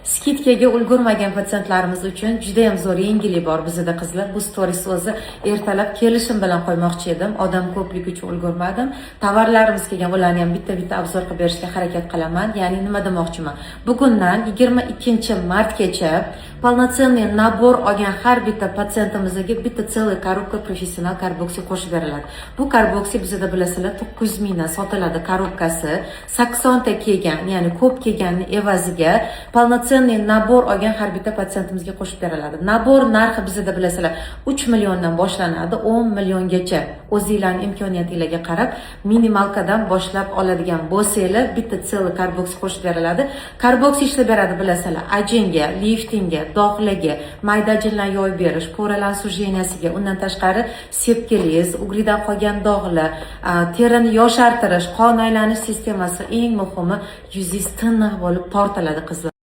Скидка ga ulgurmagan patsientlarimiz uchun juda ham zo'r yengillik bor bizada, qizlar. Bu stories o'zi ertalab kelishim bilan qo'ymoqchi edim. Odam ko'pligi uchun ulgurmadim. Tovarlarimiz kelgan, ularni ham bitta-bitta обзор qilib berishga harakat qilaman. Ya'ni nima demoqchiman? Bugundan 22 martgacha полноценный набор olgan har bitta patsientimizga bitta целый коробка professional карбокси qo'shib beriladi. Bu карбокси bizada, bilasizlar, 900 mingdan sotiladi коробка si. 80 ta kelgan, ya'ni ko'p kelganni evaziga полноценный набор olgan har bitta patsientimizga qo'shib beriladi. Набор narxi bizada, bilasizlar, 3 milliondan boshlanadi, 10 milliongacha. O'zinglarning imkoniyatinglarga qarab минималка dan boshlab oladigan bo'lsanglar, bitta целый карбокси qo'shib beriladi. Карбокси ishlab beradi, bilasizlar, ajinga, liftingga, dog'larga, mayda ajinlarni yoyib berish, пора larni сужения siga, undan tashqari sepkiliz, угри dan qolgan dog'lar, terini yoshartirish, qon aylanish sistemasi, eng muhimi, yuzingiz tiniq bo'lib tortiladi, qizlar.